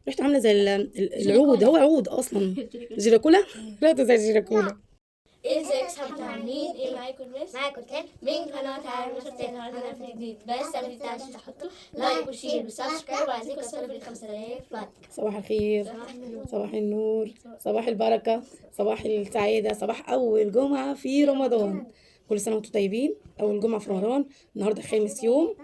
ريحته عامله زي العود، هو عود اصلا. جيراكولا، ريحته زي الجيراكولا. ازيك صحابنا عاملين ايه؟ معاكم مس، معاكم تلات من قناة عالم مصر. النهارده في جديد، بس قبل ما تنسوا تحطوا like و share و subscribe، وعايزين توصلوا ل 5000 like. صباح الخير، صباح النور، صباح البركة، صباح السعادة، صباح أول جمعة في رمضان. كل سنة وانتم طيبين. أول جمعة في رمضان، النهاردة خامس يوم.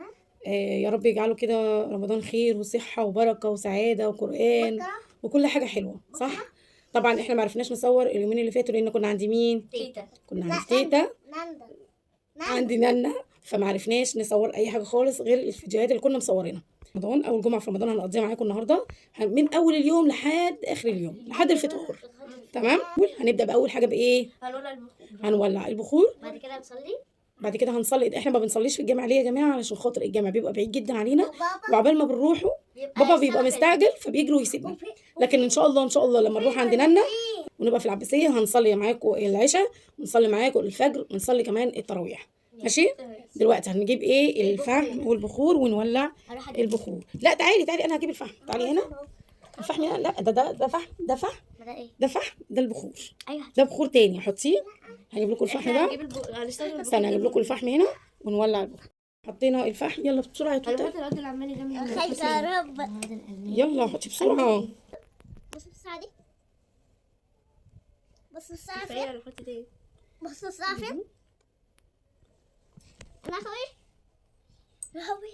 يا رب يجعله كده رمضان خير وصحة وبركة وسعادة وقرآن وكل حاجة حلوة، صح؟ طبعا احنا معرفناش نصور اليومين اللي فاتوا لأن كنا عند مين؟ تيتا. كنا عند تيتا، عند نانا، فمعرفناش نصور أي حاجة خالص غير الفيديوهات اللي كنا مصورينها. رمضان، أول جمعة في رمضان هنقضيها معاكم النهاردة من أول اليوم لحد آخر اليوم، لحد الفطور. تمام؟ هنبدأ بأول حاجة بإيه؟ هنولع البخور. هنولع البخور، بعد كده نصلي، بعد كده هنصلي. احنا ما بنصليش في الجامع ليه يا جماعة؟ علشان خاطر الجامع بيبقى بعيد جدا علينا، وعقبال ما بنروحه بابا بيبقى مستعجل فبيجري ويسيبنا. لكن ان شاء الله ان شاء الله لما نروح عند نانا ونبقى في العباسية هنصلي معاكم العشاء، ونصلي معاكم الفجر، ونصلي كمان التراويح. ماشي؟ دلوقتي هنجيب ايه؟ الفحم والبخور ونولع البخور. لا تعالي تعالي، انا هجيب الفحم. تعالي هنا الفحم هنا. لا ده ده ده فحم، ده فحم، ده فحم، ده البخور. ايوه ده بخور تاني، حطيه. هجيب لكم الفحم ده. استنى هجيب لكم الفحم هنا ونولع البخور. حطينا الفحم، يلا بسرعة يا توته. هنحط الواد اللي عمال يغني. خايفة يا رب. يلا حطي بسرعة. بص الساعة دي، بص الساعة فين، هنحط تاني. بص الساعة فين. لهوي لهوي.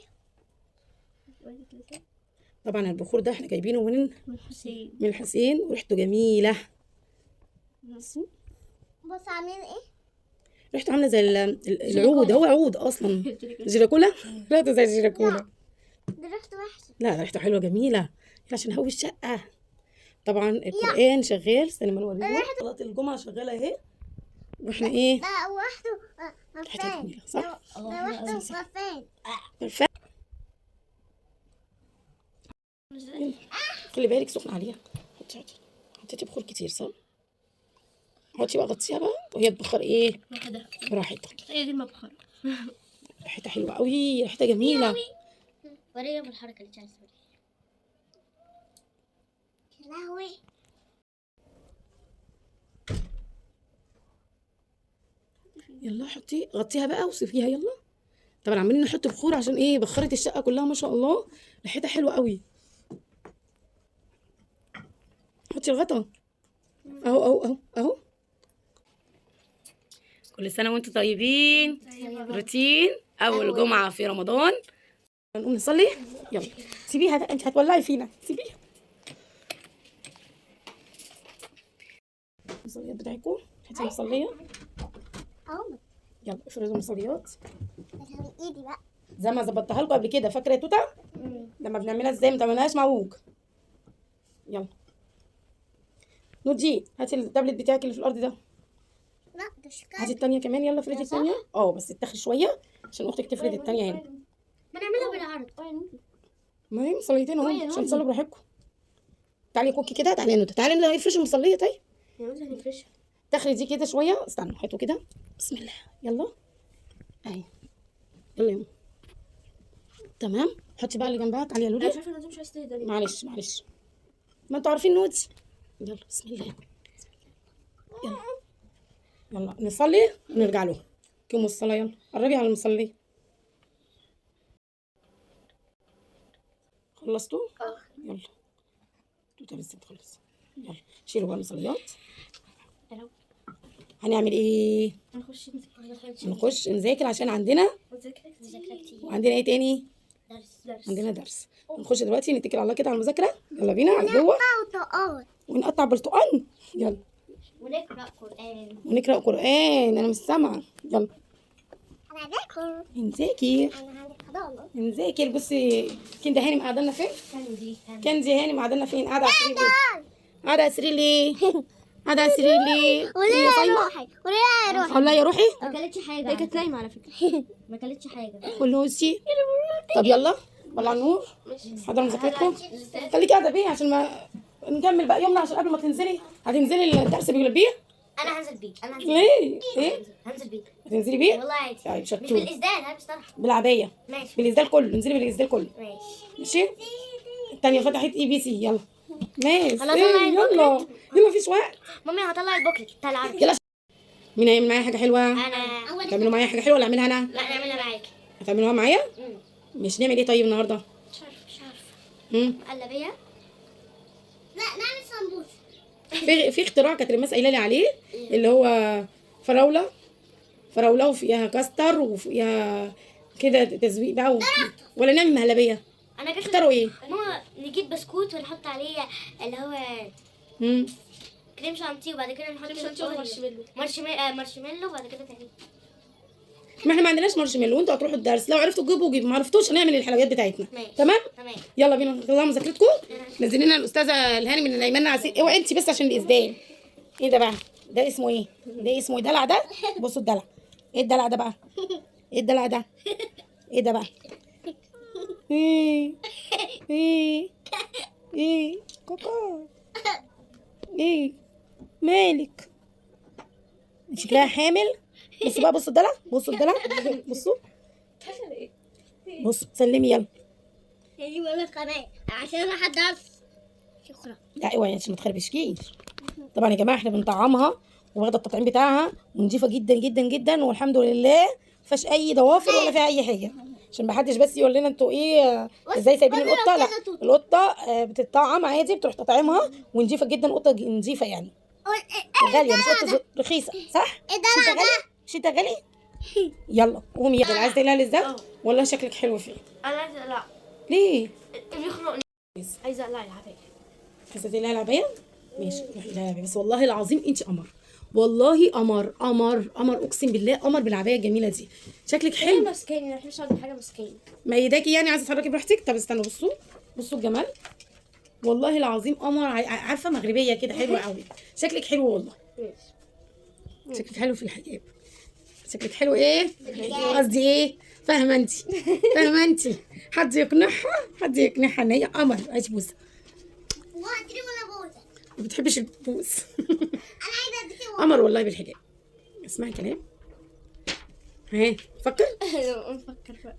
طبعا البخور ده احنا جايبينه من الحسين، من الحسين، وريحته جميلة. بص عاملين ايه؟ ريحته عامله زي العود، هو عود اصلا. جيراكولا، ريحته زي الجيراكولا. دي ريحته وحشة. لا ده ريحته حلوة جميلة، عشان هو الشقة. طبعا القران شغال، استنى ما نوريكم. صلاة الجمعة شغالة اهي، واحنا ايه؟ ده ريحته ريحتها جميلة صح؟ ده ريحته برفان. برفان. خلي بالك سخن عليها. حطي حطي، حطيتي بخور كتير صح؟ حطي بقى، غطيها بقى وهي تبخر ايه؟ براحتها. هي دي المبخرة. ريحتها حلوة قوي، ريحتها جميلة. وريهم الحركة اللي انت عايزة توريها. لهوي. يلا حطي، غطيها بقى وصفيها. يلا طبعا عمالين نحط بخور عشان ايه؟ بخرت الشقة كلها ما شاء الله، ريحتها حلوة قوي. حطي الغطا اهو اهو اهو اهو. كل سنة وانتم طيبين. روتين اول جمعه في رمضان. هنقوم نصلي. يلا سيبيها بقى، انت هتولعي فينا، سيبيها. المصليات بتاعتكم، هاتي المصليه. يلا افرزوا المصليات ايدي بقى زي ما ظبطتها لكم قبل كده، فاكره يا توته؟ لما بنعملها ازاي؟ ما تعملهاش معوج. يلا نودي، هاتي التابلت بتاعك اللي في الارض ده. لا ده شكل. هاتي التانية كمان، يلا افردي التانية. بس اتاخر شوية عشان اختك تفرد التانية هنا. ما نعملها بالعرض. ما هي مصليتين اهو عشان تصلوا براحتكم. تعالي كوكي كده، تعالي يا نوتة، تعالي نوتة افرشي المصلية. طيب هنفرشها. تاخري دي كده شوية، استنوا هاتوا كده، بسم الله. يلا اهي، يلا يلا تمام. حطي بقى اللي جنبها. تعالي يا لولي. انا شايفه ان مش عايزه تهدى. معلش معلش، ما انتوا عارفين نوتي. يلا بسم الله، يلا يلا نصلي ونرجع له. قوموا الصلاة، يلا قربي على المصلية. خلصتوا؟ يلا توتا لسه بتخلص. يلا شيلوا بقى المصليات. هنعمل ايه؟ هنخش نذاكر عشان عندنا مذاكرة كتير. وعندنا ايه تاني؟ درس. عندنا درس. هنخش دلوقتي نتكل على الله كده على المذاكرة. يلا بينا على جوه. برتقال. ونقطع برتقال. يلا ونقرأ قرآن. ونقرأ قرآن. أنا مش سامعة. يلا أنا هذاكر. نذاكر. أنا عندي حضانة. نذاكر. بصي كندا هانم قاعدة لنا فين؟ كنزي هانم قاعدة لنا فين؟ قاعدة على السرير ليه؟ قاعدة على السرير ليه؟ قاعدة على السرير ليه؟ قولي هي لها صايمة؟ روحي، قولي لها روحي. أقول لها يا روحي؟ ما كلتش حاجة. هي كانت نايمة على فكرة. ما كلتش حاجة. خلوصي. طب يلا ولع النور، حضروا مذاكرتكم. خليكي قاعدة بيه عشان ما نكمل بقى يومنا، عشان قبل ما تنزلي هتنزلي الدرس بيه. أنا هنزل بيه، أنا هنزل. ليه؟ ايه؟ هنزل بيه. هتنزلي بيه؟ والله عادي. طيب مش شطور. بالإسدال، هلبس طرحة. بالعباية. ماشي. بالإسدال كله، انزلي بالإسدال كله. ماشي. ماشي؟ التانية فتحت ABC. يلا ماشي. خلاص، إيه، أنا يلا يلا مفيش وقت. مامي هطلع ال booklet بتاع العربي. يلا مين هيعمل معايا حاجة حلوة؟ انا. تعملوا معايا حاجة حلوة ولا اعملها انا؟ لا نعملها معاكي. هتعملوها معايا؟ مش نعمل ايه طيب النهارده؟ مش عارفه مش عارفه. مقلبيه. لا نعمل سمبوسة. في اختراع كانت ريماس قايله لي عليه، اللي هو فراوله وفيها كاستر وفيها كده تزويق بقى ولا نعمل مهلبية؟ انا جت اختاروا ايه؟ ماما نجيب بسكوت ونحط عليه اللي هو كريم شانتيه، وبعد كده نحط كريم شانتيه ومارشميلو، مارشميلو، وبعد كده تاني. ما احنا ما عندناش مارشميلو، وانتوا هتروحوا الدرس لو عرفتوا تجيبوا جيبوا، ما عرفتوش هنعمل الحلويات بتاعتنا. ماشي. تمام؟ تمام. يلا بينا نطلع مذاكرتكم. نزل لنا الاستاذة الهاني من الايمان عسير. اوعي انت بس عشان الاسدال. ايه ده بقى؟ ده اسمه ايه؟ ده اسمه ايه؟ دلع ده؟ بصوا الدلع. ايه الدلع ده بقى؟ ايه الدلع ده؟ ايه ده بقى؟ ايه ايه ايه كوكو ايه مالك؟ شكلها حامل. بصوا بقى، بصوا الدلع، بصوا الدلع، بصوا بصوا. سلمي يلا. ايوه القناة عشان ما حد عارف. شكرا. لا اوعي عشان ما تخربشكيش. طبعا يا جماعة احنا بنطعمها واخده التطعيم بتاعها ونضيفه جدا جدا جدا، والحمد لله ما فيهاش اي ضوافر ولا فيها اي حاجة، عشان ما حدش بس يقول لنا انتوا ايه ازاي سايبين القطة. لا القطة بتطعم عادي، بتروح تطعمها ونضيفه جدا، قطة نضيفه يعني، غالية مش قطة رخيصة، صح؟ الدلع ده. مش انت غالي؟ يلا قومي يلا. عايزه تقلعي للزق؟ والله شكلك حلو فيه. انا عايزه اقلع. ليه؟ بيخنقني. عايزه اقلع العباية. عايزه تقلعي العباية؟ ماشي روحي اقلعي العباية. بس والله العظيم انت قمر، والله قمر قمر قمر، اقسم بالله قمر بالعبايه الجميلة دي. شكلك حلو. مسكاني، انا مش عايزه حاجة مسكاني. ميداكي يعني، عايزه تتحركي براحتك. طب استنوا، بصوا بصوا الجمال، والله العظيم قمر. عارفه مغربية كده، حلوة قوي. شكلك حلو والله. ماشي. شكلك حلو في الحجاب. شكلك حلو ايه؟ قصدي ايه؟ فاهمه انت، فاهمه انت. حد يقنعها، حد يقنعها ان هي قمر. عايز بوسه. وهتري ولا بوسة؟ ما بتحبش البوس. انا عايزه اديكي. قمر والله بالحجاب. اسمعي كلام. ها فكر. نفكر بقى.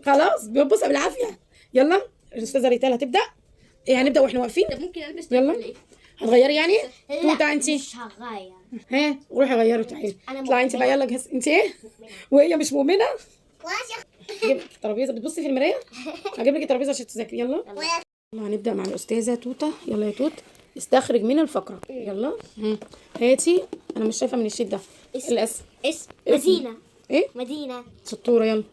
خلاص بيبص بالعافية. يلا الاستاذة ريتال هتبدا. ايه هنبدا واحنا واقفين؟ طب ممكن البس يلا هتغيري يعني؟ توته انت. مش هغير. ها روحي غيري وتعالي. أنا اطلعي انت بقى يلا. جهز انت ايه؟ وهي مش مؤمنة. وعشان هجيب لك الترابيزة. بتبصي في المراية؟ هجيب لك الترابيزة عشان تذاكري. يلا يلا هنبدا مع الاستاذة توته. يلا يا توت استخرج من الفقرة. يلا هاتي. انا مش شايفه من ال sheet ده. الاسم. اسم مدينة. ايه؟ مدينة. شطوره. يلا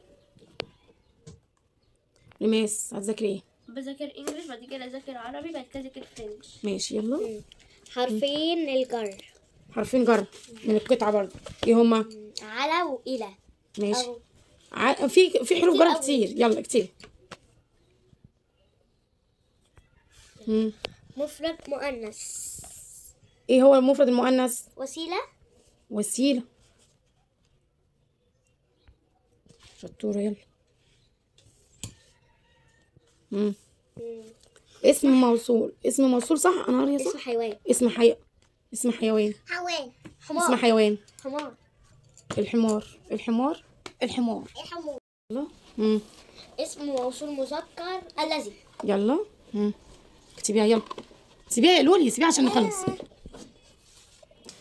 ريماس هتذاكري ايه؟ بذاكر English، بعد كده اذاكر عربي، بعد كده اذاكر French. ماشي يلا. حرفين الجر. حرفين جر من القطعة برضه. ايه هما؟ على وإلى. ماشي. في حروف جر كتير. يلا كتير. مفرد مؤنث. ايه هو المفرد المؤنث؟ وسيلة. وسيلة. شطوره. يلا. اسم موصول. اسم موصول صح؟ انا قارية صح؟ اسم حيوان. اسم اسم حيوان. حيوان. اسم حمار. حيوان. حمار. الحمار. الحمار. الحمار. الحمار. يلا. اسم موصول مذكر الذي. يلا. اكتبيها يلا. سيبيها يا لولي، سيبيها عشان نخلص.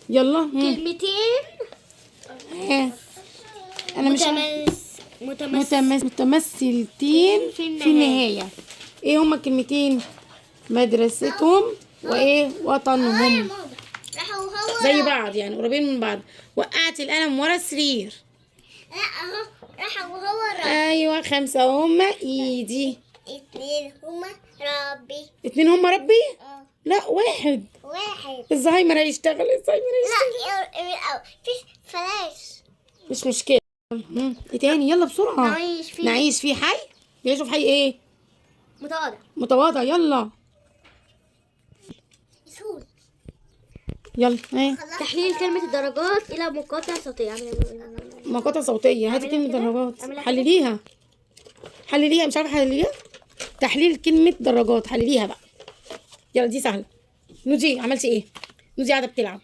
يلا. كلمتين. ها. انا مش متمثلتين في النهاية. في النهاية. ايه هما الكلمتين؟ مدرستهم وايه؟ وطنهم. زي بعض يعني، قريبين من بعض. وقعت القلم ورا السرير. لا اهو راح وهو ربي. ايوه 5 هما ايدي. 2 هما ربي. 2 هما ربي؟ لا 1. 1. الزهايمر هيشتغل، الزهايمر هيشتغل. لا في فلاش. مش مشكلة. ايه تاني؟ يلا بسرعة. نعيش في نعيش في حي. بيعيشوا في حي ايه؟ متواضع. متواضع. يلا سهول. يلا. ايه تحليل كلمة الدرجات إلى مقاطع صوتية. مقاطع صوتية. هاتي كلمة درجات حلليها. حلليها، مش عارفة حلليها. تحليل كلمة درجات حلليها بقى. يلا دي سهلة. نودي عملتي ايه؟ نودي قاعدة بتلعب.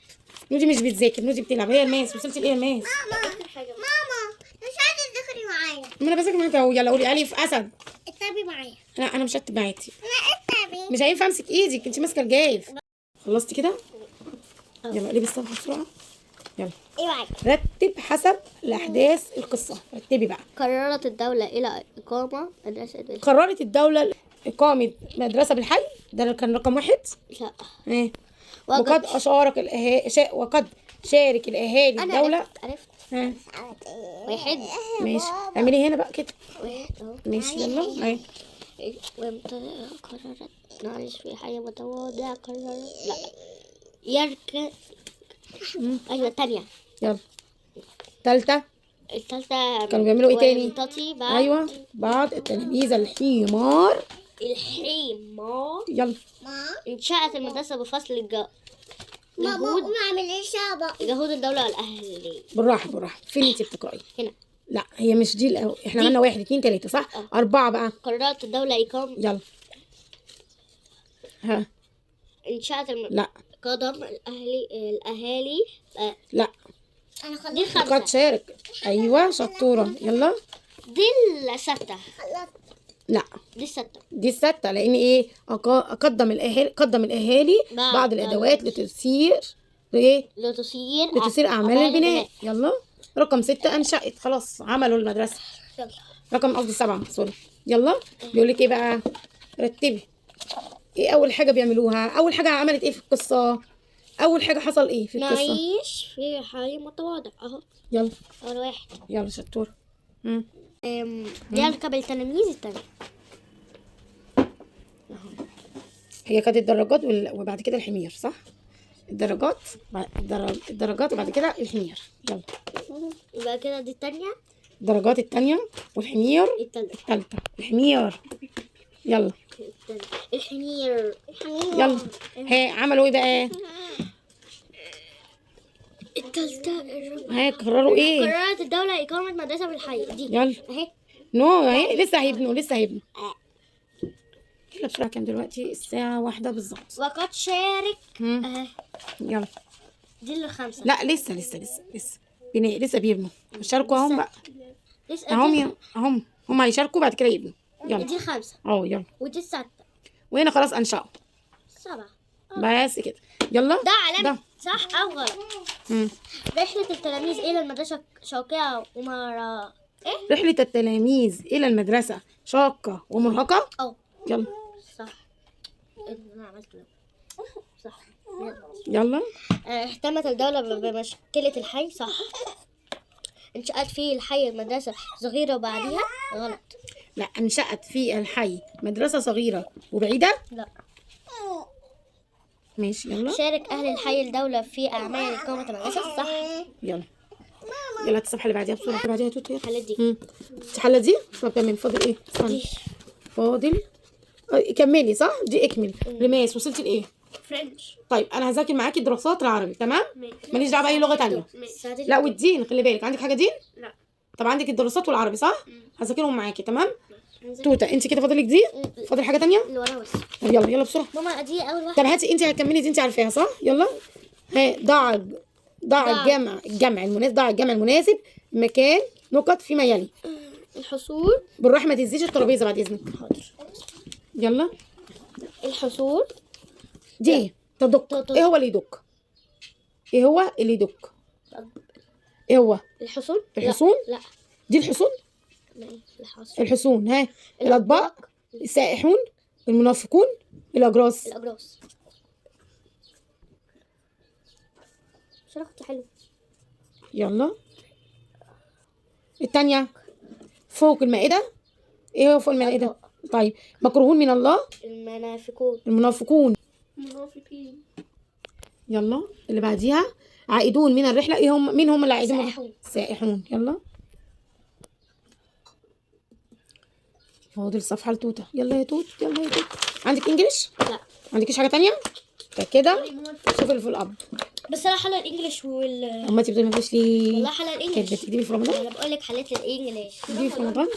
نودي مش بتذاكر، نودي بتلعب. هي الماس وصلتي لايه يا الماس؟ ماما ماما مش عايزة تذاكري معايا. ما انا انا بذاكر معاكي اهو. يلا قولي الف اسد. اتبي معايا. لا انا مش هكتب معاكي. انا اتبي. مش هينفع امسك ايدك، انت ماسكه الجاف. خلصتي كده؟ يلا قلبي الصفحة بسرعة. يلا ايه معاك؟ رتب حسب الاحداث القصة، رتبي بقى. قررت الدولة إلى إقامة مدرسة. قررت الدولة اقامه مدرسه بالحي، ده كان رقم 1. لا. ايه. وقد اشارك الاهالي، وقد شارك الاهالي الدولة. عرفت. ها 1. ماشي، اعملي هنا بقى كده. 1 اهو. ماشي يلا اهي. وامتى قررت نعيش في حي متواضع؟ قررت لا يرك. ايوه الثانية. يلا الثالثة. الثالثة كانوا بيعملوا ايه تاني؟ بعد. ايوه بعض التلاميذ الحمار. الحمار. يلا. انشأت المدرسة بفصل ماما قومي اعملي شابة. جهود الدولة والأهالي. بالراحة بالراحة. فين انت بتقرأي؟ هنا. لا هي مش دي الأول. احنا عملنا 1 2 3 صح؟ 4 بقى. قررت الدولة إقامة. يلا. ها. انشأت لا. قدم الأهالي. لا. أنا خلصت. دي 5. قد شارك. أيوه شطورة. يلا. دي 6. لا. دي 6. دي 6 لأن إيه؟ قدم الأهالي، قدم الأهالي بعض الأدوات لتسير إيه؟ لتسير أعمال البناء. يلا. رقم 6 أنشأت، خلاص عملوا المدرسة. يلا. رقم قصدي 7 سوري. يلا بيقول لك إيه بقى؟ رتبي. إيه أول حاجة بيعملوها؟ أول حاجة عملت إيه في القصة؟ أول حاجة حصل إيه في القصة؟ نعيش في حي متواضع أهو. يلا. أول واحد. يلا شطورة. يركب التلاميذ التاني. هي كانت الدراجات وبعد كده الحمير صح؟ الدراجات الدراجات وبعد كده الحمير. يلا. يبقى كده دي التانية. الدراجات التانية والحمير التالتة. الحمير. يلا. الحمير. يلا. ها عملوا ايه بقى؟ التالتة. ها قرروا ايه؟ قررت الدولة إقامة مدرسة بالحي دي. يلا. اهي. نو اهي لسه هيبنوا، لسه هيبنوا. يلا بسرعة، كام دلوقتي؟ الساعة 1 بالظبط. وقد شارك. يلا. دي 5. لا لسه لسه لسه لسه بناء، لسه بيبنوا. شاركوا اهم بقى. لسه اهم اهم هم هيشاركوا بعد كده يبنوا. يلا. دي 5. اه يلا. ودي 6. وهنا خلاص انشأوا. 7. بس كده. يلا. ده علامة صح أو غلط. رحلة التلاميذ إلى المدرسة شاقة ومرا إيه؟ رحلة التلاميذ إلى المدرسة شاقة ومرهقة؟ أه. يلا. صح. أنا عملت ده. صح. يلا. اهتمت الدولة بمشكلة الحي. صح. انشأت في الحي المدرسة صغيرة وبعديها. غلط. لا انشأت في الحي مدرسة صغيرة وبعيدة؟ لا. ماشي يلا. شارك أهل الحي الدولة في أعمال إقامة المدرسة. صح. يلا. يلا الصفحة اللي بعديها بسرعة. اللي بعديها توت. حلت دي. حلت دي؟ طب تمام. فاضل إيه؟ استني. فاضل كملي صح؟ دي اكمل. ريماس وصلتي لإيه؟ French. طيب أنا هذاكر معاكي دراسات العربي تمام؟ ماليش دعوة بأي لغة تانية. لا والدين خلي بالك، عندك حاجة دين؟ لا. طب عندك الدراسات والعربي صح؟ هذاكرهم معاكي تمام؟ توتة انت كده فاضلك دي؟ فاضل حاجة تانية؟ اللي وراها بس. طب يلا يلا بسرعة. ماما دي أول واحدة. طب هاتي انت هتكملي دي، انت عارفاها صح؟ يلا. ها ضع الجمع، الجمع المناسب، ضع الجمع المناسب مكان نقط فيما يلي. الحصول. بالراحة ما تهزيش الترابيزة بعد إذنك. حاضر. يلا. الحصول. دي تدق. ايه هو اللي يدق؟ ايه هو اللي يدق؟ ايه هو؟ الحصول؟ الحصون؟ لا. دي الحصون؟ الحصون. ها الأطباق، السائحون، المنافقون، الأجراس. الأجراس. شرحت حلو. يلا. الثانية فوق المائدة. ايه هو فوق المائدة؟ طيب مكروهون من الله. المنافقون. المنافقون. المنافقين. يلا اللي بعديها عائدون من الرحلة. ايه هم؟ مين هم اللي عائدون؟ سائحون. سائحون. يلا. فاضل صفحة لتوتة. يلا يا توت، يلا يا توت. عندك English؟ لا. عندكيش حاجة تانية؟ كده شوف اللي في الأب. بس انا حله ال English وال اما انت بتقولي مفيش ليه؟ والله حله ال English. كانت بتكتبي في رمضان؟ انا بقول لك حليت ال English. بتكتبي في رمضان؟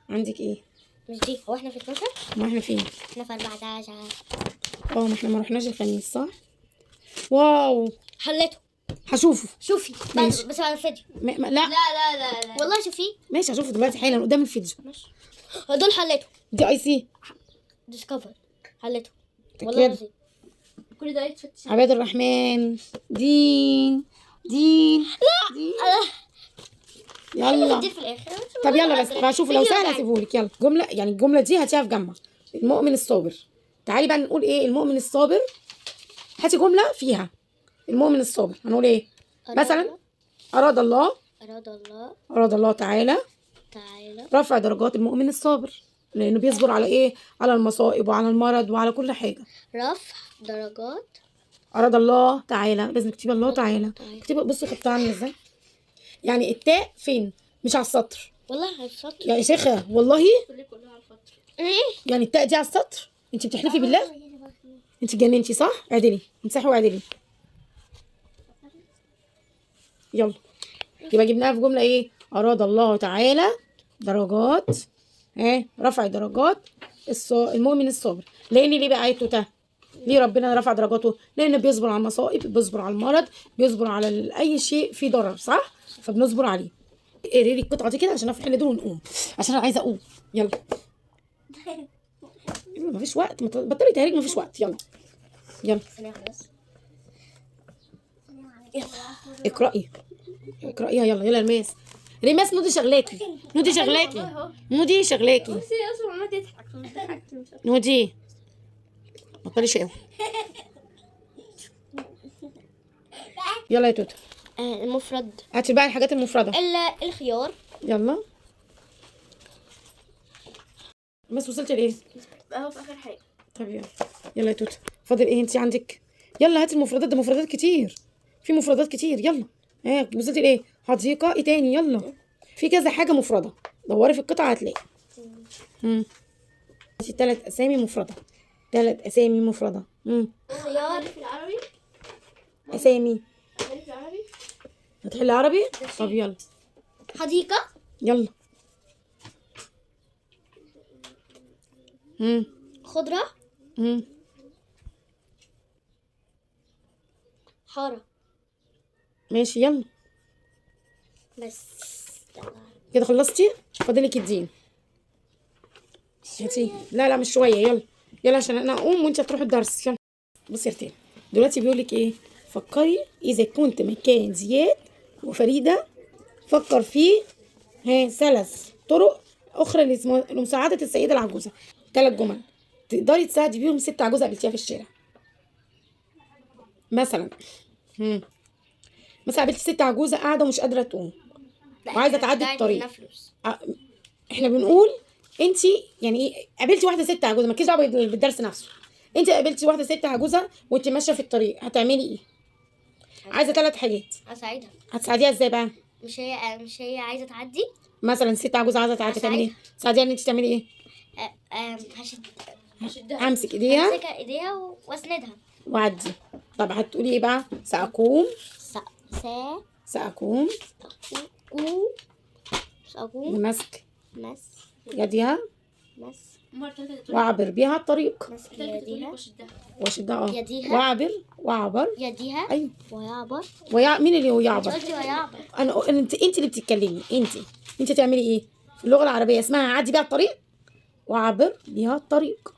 عندك ايه؟ مش دي، هو احنا في 12؟ ما احنا فين؟ احنا في 14. اه ما احنا ما رحناش الخميس صح؟ wow حليته. هشوفه. شوفي ماشي. بس على الفيديو. لا لا لا لا لا والله شوفي. ماشي هشوفه دلوقتي حالا قدام الفيديو. ماشي. دول حليته. DIC discover حليته والله العظيم. كل ده يتفتش. عباد الرحمن دين دين لا دين. يلا دي في الاخر. طب يلا بس هشوف لو سهل هسيبهولك. يلا جملة، يعني الجملة دي هاتيها في جمع. المؤمن الصابر. تعالي بقى نقول ايه المؤمن الصابر. هاتي جملة فيها المؤمن الصابر. هنقول ايه مثلا؟ اراد الله، اراد الله، اراد الله تعالى، تعالى رفع درجات المؤمن الصابر، لانه بيصبر على ايه؟ على المصائب وعلى المرض وعلى كل حاجة. رفع درجات. اراد الله تعالى، لازم تكتبي الله تعالى. اكتبي، بصي خطها عامل ازاي. يعني التاء فين؟ مش على السطر والله على السطر يا شيخه والله. كلها على السطر. يعني التاء دي على السطر؟ انت بتحلفي بالله؟ انت اتجننتي صح؟ اعدلي، امسحي واعدلي. يلا يبقى جبناها في جملة ايه؟ اراد الله تعالى درجات، رفع درجات المؤمن الصابر. لان ليه بقى آية توتة؟ ليه ربنا رفع درجاته؟ لان بيصبر على المصائب، بيصبر على المرض، بيصبر على اي شيء فيه ضرر، صح؟ فبنصبر عليه. اقري لي القطعة دي كده عشان نعرف دول ونقوم، عشان انا عايزه اقوم. يلا يلا مفيش وقت، بطلي تهريج، مفيش وقت. يلا يلا اقرأي اقرأيها. يلا يلا ريماس، ريماس نودي شغلاكي، نودي شغلاكي، نودي شغلاكي. بصي اصلا ماما تضحك، نودي بطلي شقاوة. يلا يا توتة. المفرد. هاتي بقى الحاجات المفردة. الخيار. يلا بس وصلتي لايه؟ اهو في اخر حاجة. طب يلا يلا يا توتة، فاضل ايه انت عندك؟ يلا هاتي المفردات، ده مفردات كتير، في مفردات كتير. يلا ها وصلتي لايه؟ حديقة، ايه تاني؟ يلا في كذا حاجة مفردة، دوري في القطعة هتلاقي. هاتي 3 اسامي مفردة، 3 اسامي مفردة. خيار في العربي، اسامي في العربي. هتحلي عربي؟ طب يلا. حديقة. يلا. خضرة. حارة. ماشي يلا. بس كده خلصتي؟ فاضلك الدين. هاتي. لا لا مش شوية، يلا يلا عشان انا اقوم وانت هتروحي الدرس. يلا بصي يا رتين، دلوقتي بيقول لك ايه؟ فكري اذا كنت مكان زياد وفريدة، فكر في 3 طرق اخرى لمساعده السيدة العجوزة. 3 جمل تقدري تساعدي بيهم ست عجوزه قابلتيها في الشارع. مثلا مثلا قابلتي ست عجوزه قاعدة ومش قادرة تقوم وعايزه تعدي الطريق. احنا بنقول انت يعني ايه؟ قابلتي واحدة ست عجوزه، مالكيش دعوه بالدرس نفسه. انت قابلتي واحدة ست عجوزه وانت ماشية في الطريق، هتعملي ايه؟ عايزه 3 حاجات. هساعدها. هتساعديها ازاي بقى؟ مش هي عايزه تعدي؟ مثلا ست عجوزه عايزه تعدي، تعملي ايه؟ تساعديها ان انت تعملي ايه؟ هشدها، همسك ايديها، همسك ايديها واسندها وعدي. طب هتقولي ايه بقى؟ ساقوم، ساقوم بمسك يديها واعبر بيها الطريق. يديها واشدها، يديها. واعبر، واعبر يديها. ايوه ويعبر. مين اللي يعبر؟ قلتي ويعبر. انا انت اللي بتتكلمي، انت تعملي ايه؟ في اللغة العربية اسمها عدي بيها الطريق، واعبر بيها الطريق.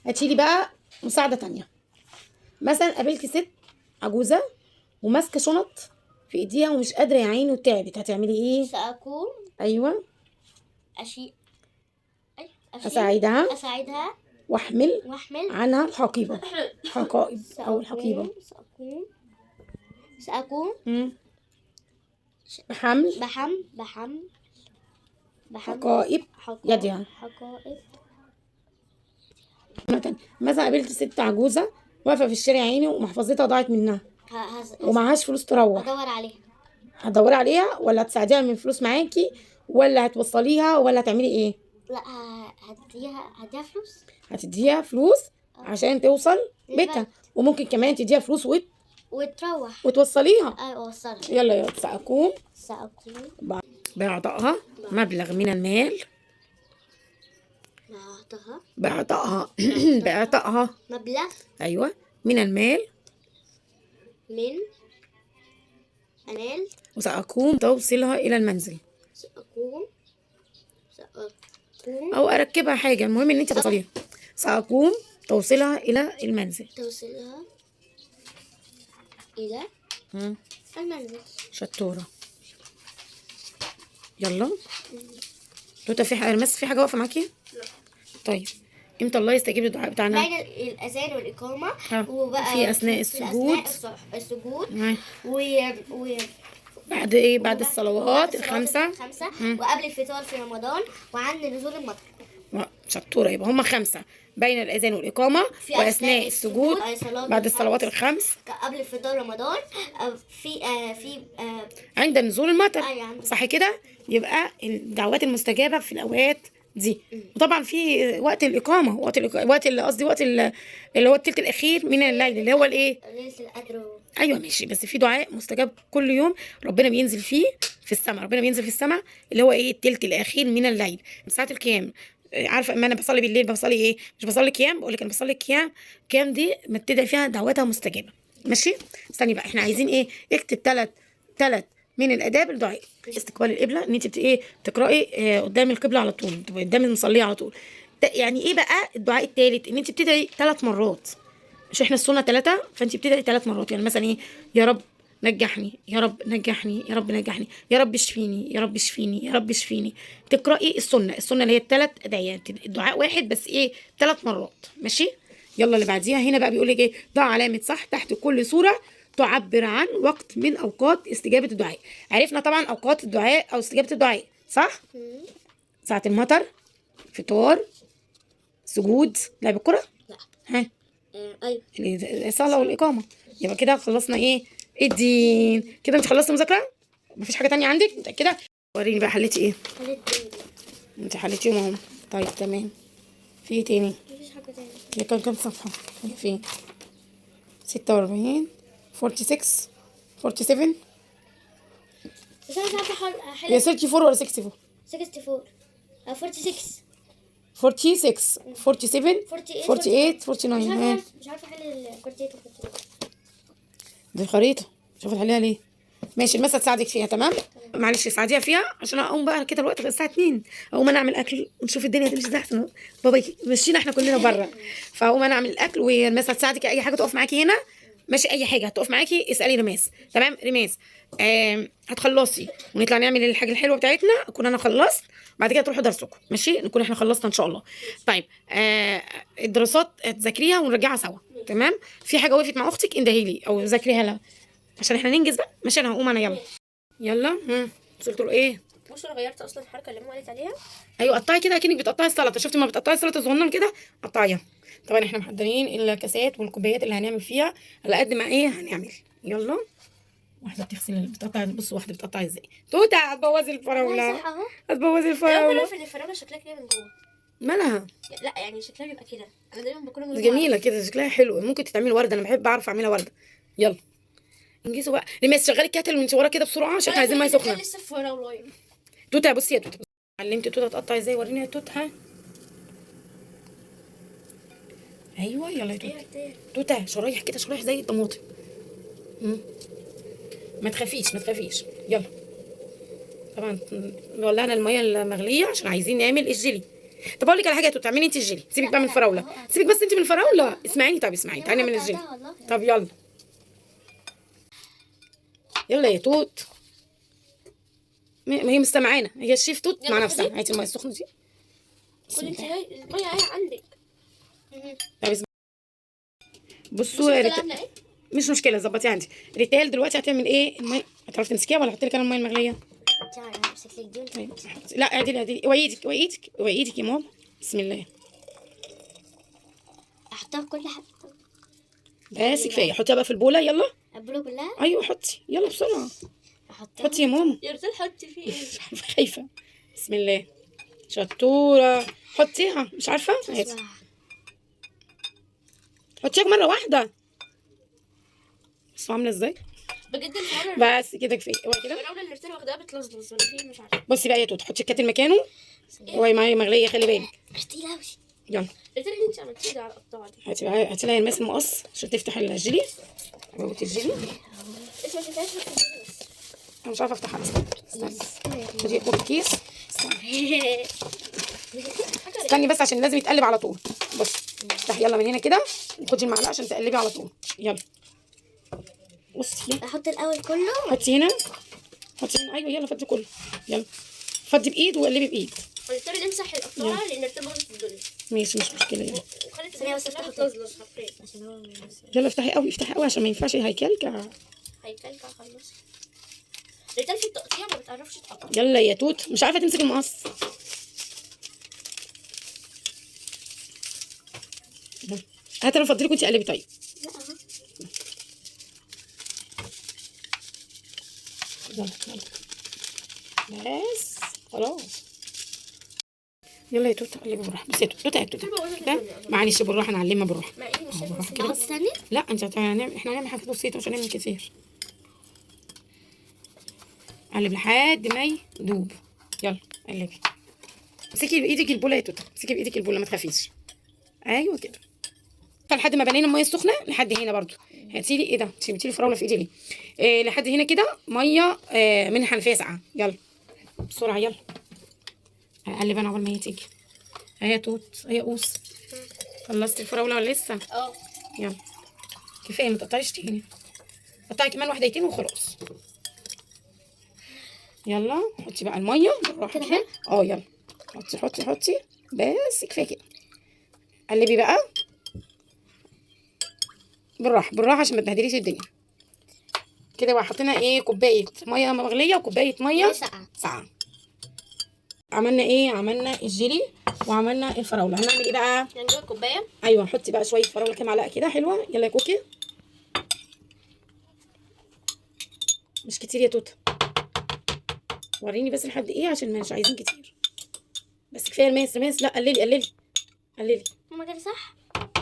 هاتيلي بقى مساعدة تانية. مثلا قابلتي ست عجوزه وماسكه شنط في ايديها ومش قادرة يا عيني وتعبت، هتعملي ايه؟ ساقوم. ايوه. اساعدها، اساعدها واحمل عنها الحقيبة، حقائب او الحقيبة. ساقوم بحمل، بحمل حقائب يدها. حقائب. مثلا قابلت ست عجوزه واقفة في الشارع يا عيني ومحفظتها ضاعت منها ومعهاش فلوس تروح، هدور عليها. هتدوري عليها ولا هتساعديها من فلوس معاكي ولا هتوصليها ولا هتعملي ايه؟ لا هديها فلوس. هتديها فلوس عشان توصل بيتها، وممكن كمان تديها فلوس وتروح وتوصليها. ايوه اوصلها. يلا يا ساقوم، ساقوم باعطائها مبلغ من المال بعطها باعطائها باعطائها مبلغ ايوه من المال من المال. وساقوم توصيلها الى المنزل. سأقوم او اركبها حاجة، المهم ان انت توصليها. ساقوم توصيلها الى المنزل. توصلها إلى المنزل. شطوره. يلا توتا، في حاجة المس، في حاجة واقفة معاكي؟ لا. طيب امتى الله يستجيب للدعاء بتاعنا؟ بين الأذان والإقامة وبقى في أثناء السجود. السجود و بعد ايه؟ بعد الصلوات الخمسة. وقبل الفطار في رمضان وعند نزول المطر. شطوره. يبقى هما 5، بين الاذان والاقامة واثناء السجود، بعد الصلوات الخمس، قبل الفطار رمضان، في في عند نزول المطر. صح كده؟ يبقى الدعوات المستجابه في الاوقات دي. وطبعا في وقت الاقامة، وقت قصدي وقت اللي هو الثلث الاخير من الليل، اللي هو الايه؟ ليلة القدر. ايوه ماشي، بس في دعاء مستجاب كل يوم ربنا بينزل فيه في السماء، ربنا بينزل في السماء اللي هو ايه؟ الثلث الاخير من الليل، ساعة القيام. عارفه اما انا بصلي بالليل بصلي ايه؟ مش بصلي قيام، بقول لك انا بصلي قيام. قيام دي ما تدعي فيها دعواتها مستجابة. ماشي؟ استني بقى، احنا عايزين ايه؟ اكتب ثلاث من الاداب الدعاء. استقبال القبلة، ان انت ايه؟ تقراي قدام القبلة على طول، تبقي قدام المصليه على طول. يعني ايه بقى الدعاء الثالث؟ ان انت بتدعي 3 مرات. مش احنا السنة 3، فانت بتدعي 3 مرات. يعني مثلا ايه؟ يا رب نجحني، يا رب نجحني، يا رب نجحني، يا رب اشفيني، يا رب اشفيني، يا رب اشفيني. تقراي السنة، السنة اللي هي ال3 ادعيات، الدعاء واحد بس ايه؟ 3 مرات. ماشي؟ يلا اللي بعديها هنا بقى بيقول لك ايه؟ ضع علامة صح تحت كل صوره تعبر عن وقت من اوقات استجابة الدعاء. عرفنا طبعا اوقات الدعاء او استجابة الدعاء، صح؟ ساعة المطر، فطار، سجود، لعب الكره؟ لا. ها؟ ايوه، الصلاة والاقامة. يبقى كده خلصنا ايه؟ الدين. كده انت خلصتي مذاكرة؟ مفيش حاجة تانية عندك؟ متاكدة؟ وريني بقى حليتي ايه؟ حليت انت حليتيهم اهو. طيب تمام. في ايه تاني؟ مفيش حاجة تانية. هي كان كام صفحة؟ هي فين؟ 46 46 47. بس انا مش عارفه احل. هي 34 ولا 64؟ 64 46 46 47 48 49. مش عارفه احل ال 48. دي الخريطة، شوف تحليها ليه. ماشي، المسا تساعدك فيها. تمام؟ معلش ساعديها فيها عشان اقوم بقى كده الوقت الساعة 2، اقوم انا اعمل اكل ونشوف الدنيا هتمشي ازاي. احسن بابا مشينا احنا كلنا بره، فاقوم انا اعمل الاكل والمسا تساعدك. اي حاجة تقف معاكي هنا، ماشي؟ اي حاجة هتقف معاكي اسالي ريماس. تمام؟ ريماس هتخلصي ونطلع نعمل الحاجة الحلوة بتاعتنا، اكون انا خلصت، بعد كده تروحوا درسكم. ماشي؟ نكون احنا خلصنا ان شاء الله. طيب الدراسات تذاكريها ونرجعها سوا. تمام؟ في حاجة وقفت مع اختك اندهي لي او ذاكريها لها عشان احنا ننجز بقى. ماشي؟ انا هقوم انا. يلا يلا. وصلتوا لايه؟ بصوا انا غيرت اصلا الحركة اللي ماما قالت عليها. ايوه قطعي كده اكنك بتقطعي السلطة. شفتي ما بتقطعي السلطة صغنن كده؟ قطعيها. طبعا احنا محضرين الكاسات والكوبايات اللي هنعمل فيها على قد ما ايه هنعمل. يلا واحدة بتغسل بتقطع. بصوا واحدة بتقطع ازاي. توته هتبوظي الفراوله، هتبوظي الفراوله. انا عارفه ان الفراوله شكلها كده من جوه. مالها؟ لا يعني شكلها بيبقى كده. انا دايما باكلها جميلة كده، شكلها حلو. ممكن تتعمل ورده، انا بحب اعرف اعملها ورده. يلا انجزوا بقى. ريماس شغلي ال kettle من ورا كده بسرعة عشان احنا عايزين مية سخنة. لسه في فراولايه. توته بصي يا توته، علمت توته تقطع ازاي. وريني يا توته. ايوه يلا يا توته. توته شرايح كده، شرايح زي الطماطم. ما تخافيش ما تخافيش. يلا طبعا ولعنا المية المغليه عشان عايزين نعمل الجيلي. طب اقول لك على حاجة يا توته، اعملي انت الجيلي، سيبك بقى من الفراوله، سيبك بس انت من الفراوله. اسمعيني طب اسمعيني، تعالي نعمل الجيلي. طب يلا يلا يا توت. ما هي مستمعانا، هي الشيف توت مع نفسها. هاتي المية السخنة دي. خدي انت المية اهي عندك. طب بصوا يا ريتال، مش مشكلة ظبطيها عندي. ريتال دلوقتي هتعمل ايه؟ المية هتعرفي تمسكيها ولا احط لك انا المية المغليه؟ تعالي همسك لك دي. طيب لا اعدلي اعدلي، اوعي ايدك اوعي ايدك اوعي ايدك يا ماما. بسم الله. احطها في كل حاجة بس كفاية. حطيها بقى في البوله. يلا البوله كلها. ايوه حطي يلا بسرعة. حطي يا ماما. يا ريتال حطي فيه ايه؟ مش عارفه خايفة. بسم الله. شطوره حطيها. مش عارفه هاتي. حطيها مرة واحدة. بصوا عامله ازاي. بجد الفراوله. بس كده كفاية، اوعي كده. الفراوله اللي رتال واخداها بتلزلز ولا في مش عارفه. بصي بقى يا توت، حطي ال kettle مكانه. اوعي معايا مغليه، خلي بالك. تقيلة قوي. يلا رتال اللي انت عملتيه ده على القطاعه دي. هاتي بقى، هاتي لها الماس المقص عشان تفتح الجيلي. حبوبه الجيلي. انت ما شفتهاش بس. انا مش عارفه افتحها اصلا. استني، خدي خدي الكيس. استني استني بس عشان لازم يتقلب على طول. بصي افتحي يلا من هنا كده، وخدي المعلقة عشان تقلبي على طول. يلا بصي، احط الاول كله. حطي هنا، حطي هنا. ايوه يلا فضي كله، يلا فضي بايد وقلبي بايد. ونضطر نمسح القطاعه لان رتال باظت الدنيا. ماشي مش مشكلة. يلا وخلت الدنيا بس افتحها بتلزلز حرفيا. يلا افتحي قوي، افتحي قوي عشان ما ينفعش هيكلكع. هيكلكع خلاص. رتال في التقطيع ما بتعرفش تقطع. يلا يا توت، مش عارفه تمسك المقص. هات انا افضلك وانتي قلبي. طيب لا اهو. يلا يلا بس خلاص. يلا يا توت قلبي بالراحة. بس يا توت، توت يا توت ده معلش بالراحة، نعلمها بالراحة. مع اني مش شايفه. كده. استني. لا انت هنعمل، احنا هنعمل حاجات بسيطة مش هنعمل كتير. قلب لحد ما يدوب. يلا قلبي، امسكي بايدك البوله يا توته، امسكي بايدك البوله ما تخافيش. ايوه كده. فلحد ما بنينا المية السخنة لحد هنا برضو. هاتي لي ايه ده؟ انت جبتي لي فراوله في ايدي ليه؟ إيه لحد هنا كده مية من حنفية ساقعه. يلا بسرعة يلا. هقلب انا اول ما هي تيجي. هيا توت، هيا قوس. خلصتي الفراوله ولا لسه؟ اه. يلا كفاية، ما تقطعيش تاني، قطعي كمان واحدتين وخلاص. يلا حطي بقى المية بالراحة كده. يلا حطي حطي حطي بس كفاية كده. قلبي بقى بالراحة بالراحة عشان ما تبهدليش الدنيا كده. بقى حطينا ايه؟ كوباية مية مغليه وكوبايه مية ساقعه. ساقعه. عملنا ايه؟ عملنا الجيلي وعملنا الفراوله. هنعمل ايه بقى؟ هنجيب كوباية. ايوه حطي بقى شوية فراوله كده، معلقه كده حلوة. يلا يا كوكي، مش كتير يا توته، وريني بس لحد ايه عشان مش عايزين كتير. بس كفاية الماس. الماس لا قللي قللي قللي. ماما كده صح؟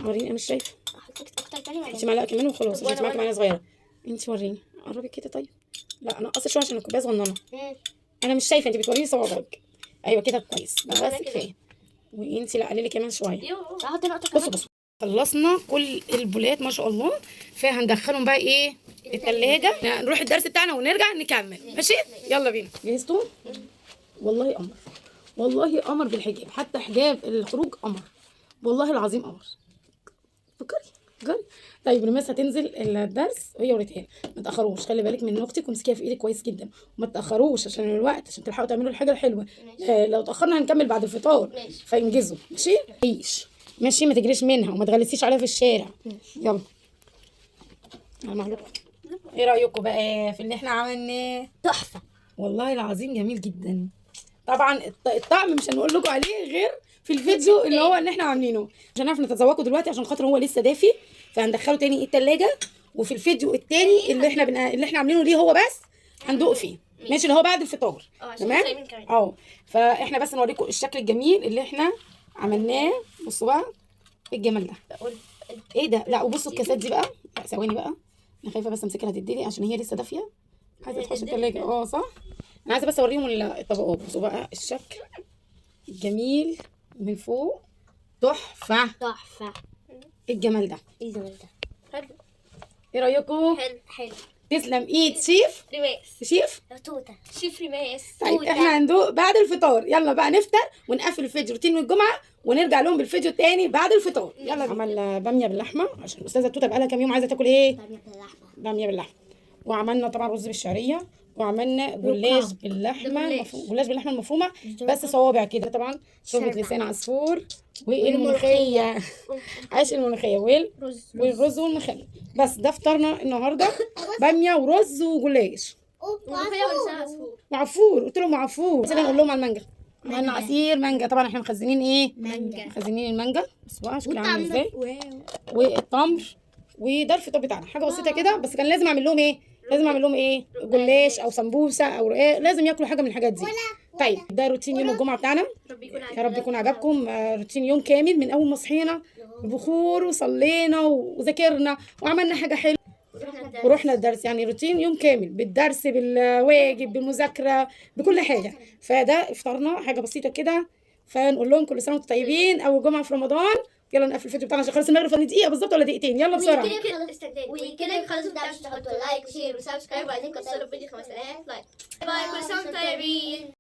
وريني انا مش شايفه. احط لك اكتر تاني ولا حطي معلقه كمان وخلاص عشان معاكي معلقه صغيرة. انت وريني، قربي كده. طيب لا نقصي شوية عشان الكوباية صغننه. انا مش شايفه، انت بتوريني صوابعك. ايوه كده كويس بس كفاية. وانت لا قللي كمان شوية. احط نقطة كمان. بصوا بصوا خلصنا كل البولات ما شاء الله. فهندخلهم بقى ايه؟ التلاجة. نروح الدرس بتاعنا ونرجع نكمل. ماشي يلا بينا. جهزتوا؟ والله قمر، والله قمر بالحجاب، حتى حجاب الخروج قمر، والله العظيم قمر. فكري فكري. طيب رماس هتنزل الدرس وهي وريتها، ما تاخروش، خلي بالك من اختك وامسكيها في ايدك كويس جدا، وما تاخروش عشان الوقت، عشان تلحقوا تعملوا الحاجة الحلوة. لو تاخرنا هنكمل بعد الفطار، فانجزوا. ماشي عيش، ماشي، ما تجريش منها وما تغلسيش عليها في الشارع. يلا على مهلكم. ايه رايكم بقى في اللي احنا عملناه؟ تحفة والله العظيم جميل جدا. طبعا الطعم مش هنقول لكم عليه غير في الفيديو اللي هو اللي احنا عاملينه، عشان نعرف نتذوقه دلوقتي، عشان خاطر هو لسه دافي، فهندخله تاني التلاجة. وفي الفيديو التاني اللي احنا اللي احنا عاملينه ليه هو بس هندوق فيه. ماشي، اللي هو بعد الفطار. تمام. فاحنا بس نوريكم الشكل الجميل اللي احنا عملناه. بصوا بقى الجمال ده، ايه ده؟ لا وبصوا الكاسات دي بقى. لا ثواني بقى، انا خايفة بس امسكها تديلي عشان هي لسه دافيه، عايزه تخش التلاجة. صح، انا عايزه بس اوريهم الطبقات. بصوا بقى الشكل الجميل من فوق، تحفة تحفة. ايه الجمال ده؟ ايه الجمال ده؟ حلو. ايه رايكم؟ حلو حلو. تسلم ايد شيف ريماس. شيف توته. شيف ريماس. طيب احنا هندوق بعد الفطار. يلا بقى نفطر ونقفل الفيديو روتين الجمعة، ونرجع لهم بالفيديو التاني بعد الفطار. يلا. عملنا باميه باللحمه عشان الاستاذة توته بقى لها كام يوم عايزه تاكل ايه؟ باميه باللحمه. باميه باللحمه. وعملنا طبعا رز بالشعريه، وعملنا جلاش باللحمه، جلاش باللحمه المفرومه بس صوابع كده. طبعا شوربة لسان عصفور والملوخيه، عيش الملوخية والرز والمخلل. بس ده فطارنا النهارده، باميه ورز وجلاش وعفور. قلت لهم عفور، بس انا اقول لهم على المانجا. عملنا عصير مانجا، طبعا احنا مخزنين ايه؟ مانجا. مخزنين المانجا. بس بقى شكلها عامل ازاي، والتمر. وده الفطار بتاعنا، حاجة بسيطة كده، بس كان لازم اعمل لهم ايه؟ لازم اعمل لهم ايه؟ جلاش او سمبوسة او رقاق، لازم ياكلوا حاجة من الحاجات دي. طيب ده روتين يوم الجمعة بتاعنا، يا رب يكون عجبكم. روتين يوم كامل من اول ما صحينا، بخور وصلينا وذاكرنا وعملنا حاجة حلوة. ورحنا الدرس. يعني روتين يوم كامل، بالدرس بالواجب بالمذاكره بكل حاجة. فده افطارنا حاجة بسيطة كده. فنقول لهم كل سنة وانتم طيبين، اول جمعه في رمضان. يلا نقفل الفيديو بتاعنا عشان خلاص المغرب، فاضل دقيقة بالظبط ولا دقيقتين، يلا بسرعة. وكده خلاص، ما تنسوش تحطوا like و share و subscribe، وعايزين توصلوا الفيديو 5000 like. bye، كل سنة وانتم طيبين.